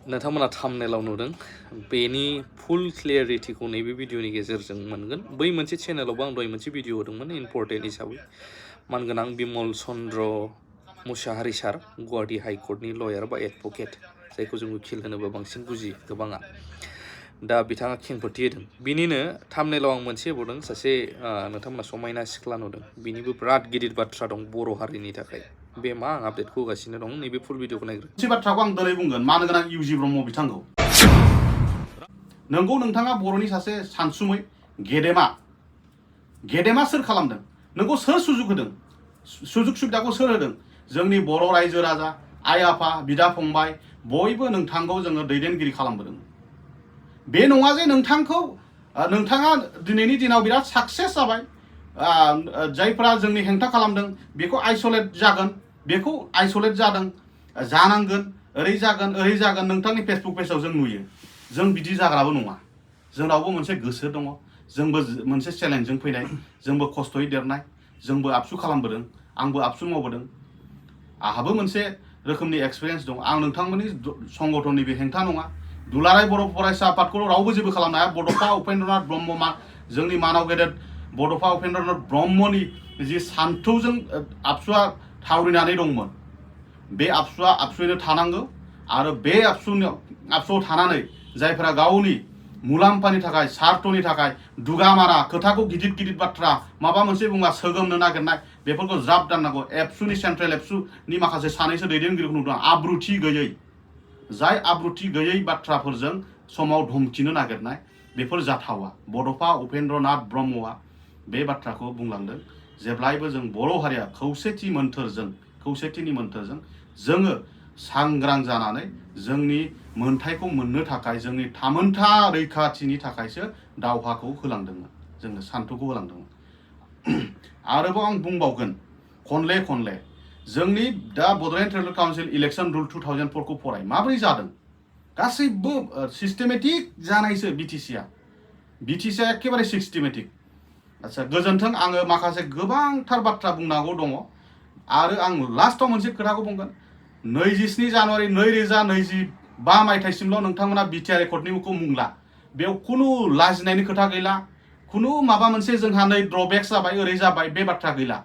नोंथांमोना थाम्बनेलाव नुदों बेनि फुल क्लियारिटिखौ नैबे भिडिअनि गेजेरजों मोनगोन बै मोनसे चेनेलावबो आं दहाय मोनसे भिडिअ होदोंमोन इम्पर्टेन्ट हिसाबै मानगोन आं बिमल चन्द्र मुसाहारि सार गुवाहाटी हाइकर्टनि लयार बा एडभकेट जायखौ जों उकिल होनोबा बांसिन बुजियो गोबाङा दा बिथाङा खेंफोरथि होदों बिनिनो थाम्बनेलाव आं मोनसे होबावदों सासे नोंथांमोना समायना सिख्ला नुदों बिनिबो बिराद गिदिर बाथ्रा दं बर' हारिनि थाखाय बे मा आं आपडेटखौ होगासिनो दं नैबे फुल भिडिअखौ नायग्रो मोनसे बाथ्राखौ आं दिनै बुंगोन मानो गोनां इउजि ब्रह्म बिथांखौ नोंगौ नोंथाङा बर'नि सासे सानसुमै गेदेमा सोर खालामदों नोंखौ सोर सुजुग होदों सुजुग सुबिदाखौ सोर होदों जोंनि बर' रायजो राजा आइ आफा बिदा फंबाय बयबो नोंथांखौ जोङो दैदेनगिरि खालामबोदों बे नङा जे नोंथाङा दिनैनि दिनाव बिराद साक्सेस जाबाय जायफोरा जोंनि हेंथा खालामदों बेखौ आइसोलेट जागोन बेखौ आइसोलेट जादों जानांगोन ओरै जागोन नोंथांनि फेसबुक पेजआव जों नुयो जों बिदि जाग्राबो नङा जोंनावबो मोनसे गोसो दङ जोंबो मोनसे चेलेन्जजों फैनाय जोंबो खस्थ'यै देरनाय जोंबो आबसु खालामबोदों आंबो आबसु मावबोदों आहाबो मोनसे रोखोमनि एक्सपिरियेन्स दं आं नोंथांमोननि संगठननि बे हेंथा नङा दुलाराय बर' फरायसा आफादखौ रावबो जेबो खालामनो हाया बड'फा उपेन्द्रनाथ ब्रह्म जोंनि मानाव गेदेर बड'फा उपेन्द्रनाथ ब्रह्मनि जि सान्थौजों आबसुआ थावरिनानै दंमोन बे आबसुआ आबसुयैनो थानांगौ आरो बे आबसुआव थानानै जायफोरा गावनि मुलाम्फानि थाखाय सार्थनि थाखाय दुगामारा खोथाखौ गिदिर बाथ्रा माबा मोनसे बुङा सोगोमनो नागिरनाय बेफोरखौ ज्राब दाननांगौ एबसुनि सेन्ट्रेल एबसुनि माखासे सानैसो दैदेनगिरिखौ नुदों आब्रुथि गैयै जाय आब्रुथि गैयै बाथ्राफोरजों समाव धमकिनो नागिरनाय बेफोर जाथावा बड'फा उपेन्द्रनाथ ब्रह्मआ बे बाथ्राखौ बुंलांदों जेब्लायबो जों बर' हारिया खौसेथिनि मोन्थोरजों जोङो सांग्रां जानानै जोंनि मोन्थायखौ मोननो थाखाय जोंनि थामोन्था रैखाथिनि थाखायसो दावहाखौ होलांदोंमोन जोङो सान्थौखौ होलांदोंमोन आरोबाव आं बुंबावगोन खनले जोंनि दा Bodoland tribal council election rule 2004 खौ फराय माबोरै जादों गासैबो सिस्टेमेटिक जानायसो बिटिसिआ एखेबारे सिस्टेमेटिक आচ্ছা गोजोन्थों आङो माखासे गोबांथार बाथ्रा बुंनांगौ दङ आरो आं लास्टआव मोनसे खोथाखौ बुंगोन 27 जानुवारि 2025 मायथाइसिमल' नोंथांमोना बिटिआर रेकर्डनिखौ मुंला बेयाव खुनु लाजिनायनि खोथा गैला खुनु माबा मोनसे जोंहा नै ड्रबेक्स जाबाय ओरै जाबाय बे बाथ्रा गैला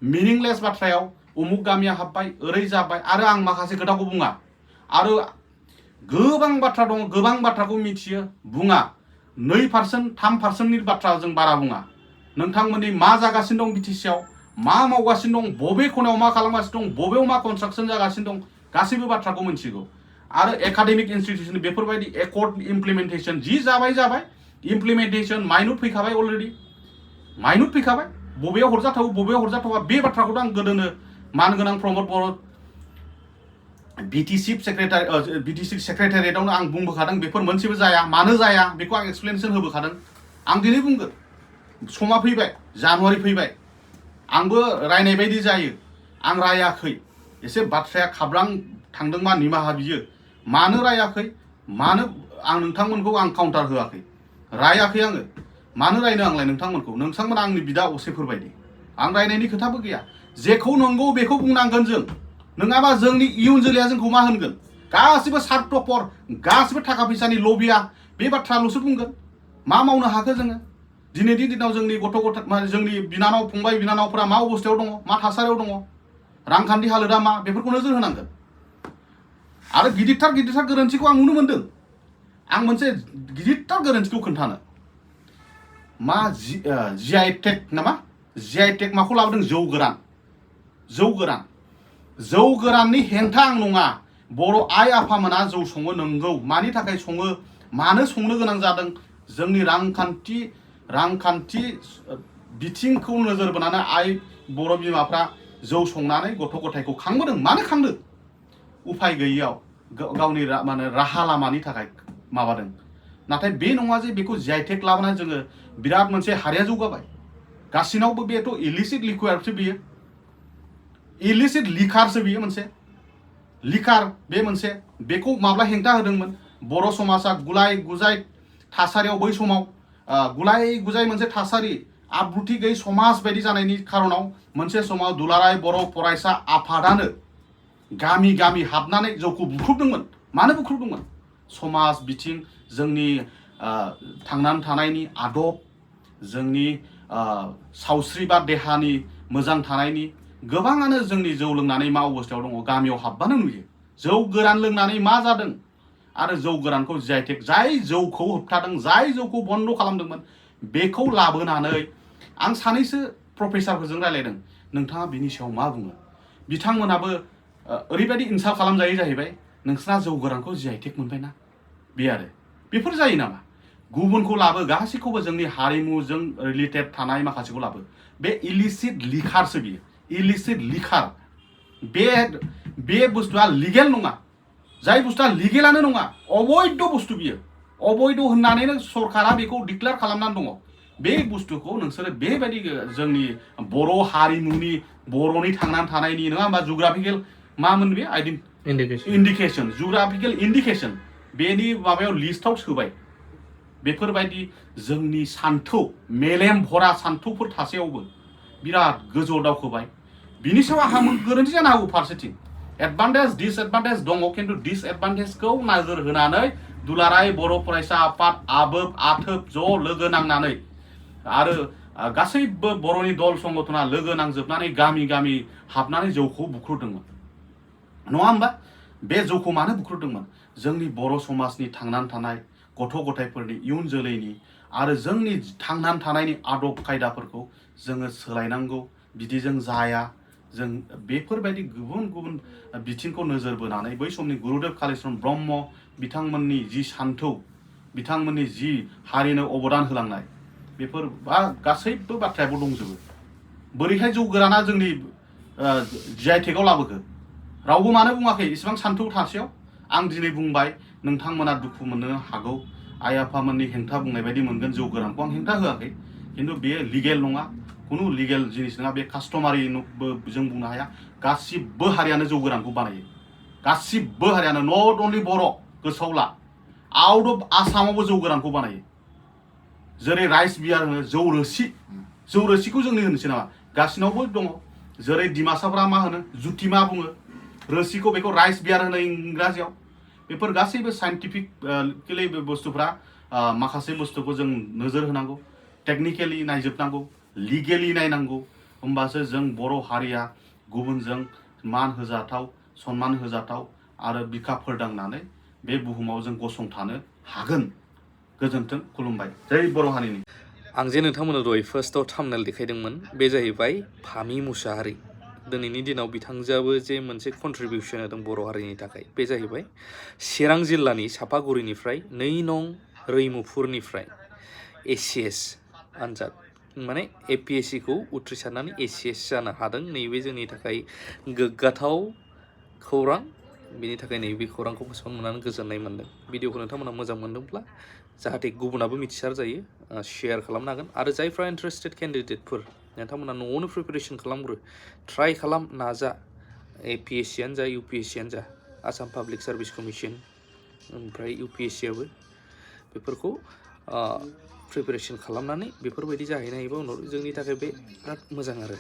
मिनिंलेस बाथ्रायाव उमुक गामिया हाबबाय ओरै जाबाय आरो आं माखासे खोथाखौ बुङा आरो गोबां बाथ्रा दङ गोबां बाथ्राखौ मिथियो बुङा 2% 3%नि बाथ्रा जों बारा बुङा नोंथांमोननि मा जागासिनो दं बिटिसिआव मा मावगासिनो दं बबे खनायाव मा खालामगासिनो दं बबेयाव मा कनस्ट्राक्शन जागासिनो दं गासैबो बाथ्राखौ मिथिगौ आरो एकाडेमिक इनस्टिट्यूशन बेफोरबायदि एकर्ड इमप्लिमेन्टेशन जि जाबाय इमप्लिमेन्टेशन माइनुट फैखाबाय अलरेडि माइनुट फैखाबाय बबेयाव हरजाथाव बबेयाव हरजाथावा बे बाथ्राखौथ' आं गोदोनो मानगोनां प्रमद बर' बिटिसि सेक्रेटारियेटआवनो आं बुंबोखादों बेफोर मोनसेबो जाया मानो जाया बेखौ आं एक्सप्लेनेसन होबोखादों आं दिनै बुंगोन समा फैबाय जानुवारि फैबाय आंबो रायनाय बायदि जायो आं रायाखै एसे बाथ्राया खाब्रां थांदोंबा निमाहा बियो मानो रायाखै मानो आं नोंथांमोनखौ आं काउन्टार होआखै रायाखै आङो मानो रायनो आंलाय नोंथांमोना आंनि बिदा असेफोर बायदि आं रायनायनि खोथाबो गैया जेखौ नंगौ बेखौ बुंनांगोन जों नङाबा जोंनि इयुन जोलैया जोंखौ मा होनगोन गासिबो सार्थपर गासिबो थाखा फैसानि लबिया बे बाथ्राल'सो बुंगोन मा मावनो हाखो जोङो दिनैनि दिनाव जोंनि जोंनि बिनानाव फंबाय बिनानावफोरा मा अबस्थायाव दङ मा थासारियाव दङ रांखान्थि हालोदा मा बेफोरखौ नोजोर होनांगोन आरो गिदिरथार गोरोन्थिखौ आं नुनो मोनदों आं मोनसे गिदिरथार गोरोन्थिखौ खोन्थानो मा जिआइ टेक नामा जिआइ टेक माखौ लाबोदों जौ गोराननि हेंथा आं नङा बर' आइ आफामोना जौ सङो नंगौ मानि थाखाय सङो मानो संनो गोनां जादों जोंनि रांखान्थि बिथिंखौ नोजोर बोनानै बर' बिमाफ्रा जौ संनानै गथ' गथायखौ खांबोदों मानो खांदों उफाय गैयैयाव गावनि राहा लामानि थाखाय माबादों नाथाय बे नङा जे बेखौ जिआइ टेक लाबोनानै जोङो बिराद मोनसे हारिया जौगाबाय गासिनावबो बेथ' इलिसिट लिकुइडसो बियो इलिसिट लिकारसो बियो मोनसे लिकार बे मोनसे बेखौ माब्ला हेंथा होदोंमोन बर' समाजा गुलाय गुजाय थासारियाव बै समाव गुलाय गुजाय मोनसे थासारि आब्रुथि गैयै समाज बायदि जानायनि खारनाव मोनसे समाव दुलाराय बर' फरायसा आफादानो गामि हाबनानै जौखौ बुख्रुबदोंमोन मानो बुख्रुबदोंमोन समाज बिथिं जोंनि थांनानै थानायनि आदब जोंनि सावस्रि बा देहानि मोजां थानायनि गोबाङानो जोंनि जौ लोंनानै मा अबस्थायाव दङ गामियाव हाबबानो नुयो जौ गोरान लोंनानै मा जादों आरो जौ गोरानखौ जिआइटेक जाय जौखौ होबथादों जाय जौखौ बन्द खालामदोंमोन बेखौ लाबोनानै आं सानैसो प्रफेसारफोरजों रायलायदों नोंथाङा बिनि सायाव मा बुङो बिथांमोनाबो ओरैबायदि इनसाल्ट खालामजायो जाहैबाय नोंसिना जौ गोरानखौ जिआइटेक मोनबायना बे आरो बेफोर जायो नामा गुबुनखौ लाबो गासैखौबो जोंनि हारिमुजों रिलेटेड थानाय माखासेखौ लाबो बे इलिसिट लिखारसो बियो इलिसिट लिखार बे बुस्थुआ लिगेल नङा जाय बुस्थुआ लिगेलानो नङा अबैध बुस्थु बियो अबैध होननानैनो सरकारा बेखौ डिक्लेयार खालामनानै दङ बे बुस्थुखौ नोंसोरो बेबायदि जोंनि बर' हारिमुनि बर'नि थांनानै थानायनि नङा होमबा जुग्राफिकेल मामोन बे इन्डिकेसन जुग्राफिकेल इन्डिकेसन बेनि माबायाव लिस्टआव सोबाय बेफोरबायदि जोंनि सान्थौ मेलेम भरा सान्थौफोर थासेयावबो बिराद गोजौ दावखोबाय बिनि सायाव आंहा गोरोन्थि जानो हागौ फारसेथिं एडभान्टेज डिसएडभान्टेज दङ खिन्थु डिसएडभान्टेजखौ नोजोर होनानै दुलाराय बर' फरायसा आफाद आबोब आथोब ज' लोगो नांनानै आरो गासैबो बर'नि दल संगठना लोगो नांजोबनानै गामि गामि हाबनानै जौखौ बुख्रुदोंमोन नङा होमबा बे जौखौ मानो बुख्रुदोंमोन जोंनि बर' समाजनि थांनानै थानाय गथ' गथायफोरनि इयुन जोलैनि आरो जोंनि थांनानै थानायनि आदब खायदाफोरखौ जोङो सोलायनांगौ बिदिजों जाया जों बेफोरबायदि गुबुन गुबुन बिथिंखौ नोजोर बोनानै बै समनि गुरुदेव कालिचरण ब्रह्म बिथांमोननि जि सान्थौ बिथांमोननि जि हारिनो अबदान होलांनाय बेफोर गासैबो बाथ्रायाबो दंजोबो बोरैहाय जौ गोराना जोंनि जिआइटेकआव लाबोखो रावबो मानो बुङाखै इसेबां सान्थौ थासेयाव आं दिनै बुंबाय नोंथांमोना दुखु मोननो हागौ आइ आफामोननि हेंथा बुंनाय बायदि मोनगोन जौ गोरानखौ आं हेंथा होआखै खिन्थु बेयो लिगेल नङा खुनु लिगेल जिनिस नङा बे कास्टमारिबो जों बुंनो हाया गासिबो हारियानो जौ गोरानखौ बानायो गासिबो हारियानो नट अनलि बर' गोसोआव ला आउट अफ आसामावबो जौ गोरानखौ बानायो जेरै राइस बियार होनो जौ रोसिखौ जोंनि होनोसै नामा गासिनावबो दङ जेरै डिमासाफ्रा मा होनो जुटिमा बुङो रोसिखौ बेखौ राइस बियार होनो इंराजियाव बेफोर गासैबो साइन्टिफिकलि बे बुस्थुफ्रा माखासे बुस्थुखौ जों नोजोर होनांगौ टेक्निकेलि नायजोबनांगौ लिगेलि नायनांगौ होमबासो जों बर' हारिया गुबुनजों मान होजाथाव सन्मान होजाथाव आरो बिखा फोरदांनानै बे बुहुमाव जों गसंथानो हागोन गोजोन्थों खुलुमबाय जै बर' हारिनि आं जे नोंथांमोननो दहाय फार्स्टआव थाम्बनेल देखायदोंमोन बे जाहैबाय फामि मुसाहारि दिनैनि दिनाव बिथांजोआबो जे मोनसे कन्ट्रिबिउसन होदों बर' हारिनि थाखाय बे जाहैबाय चिरां जिल्लानि सापागुरिनिफ्राय 2 नं रैमुफुरनिफ्राय ACS आनजाद माने APSC खौ उथ्रिसारनानै ACS जानो हादों नैबे जोंनि थाखाय गोग्गाथाव खौरां बिनि थाखाय नैबे खौरांखौ फोसावनो मोननानै गोजोननाय मोनदों भिडिअखौ नोंथांमोना मोजां मोनदोंब्ला जाहाथे गुबुनाबो मिथिसार जायो शेयार खालामनो हागोन आरो जायफ्रा इन्टारेस्टेड केन्डिडेटफोर नोंथांमोना न'आवनो प्रिपेरेसन खालामग्रो ट्राइ खालाम नाजा APSC आनो जा UPSC आनो जा आसाम पाब्लिक सार्भिस कमिसन ओमफ्राय UPSC आबो बेफोरखौ प्रिपेरेसन खालामनानै बेफोरबायदि जाहैनो हायोबा उनाव जोंनि थाखाय बे बिराद मोजां आरो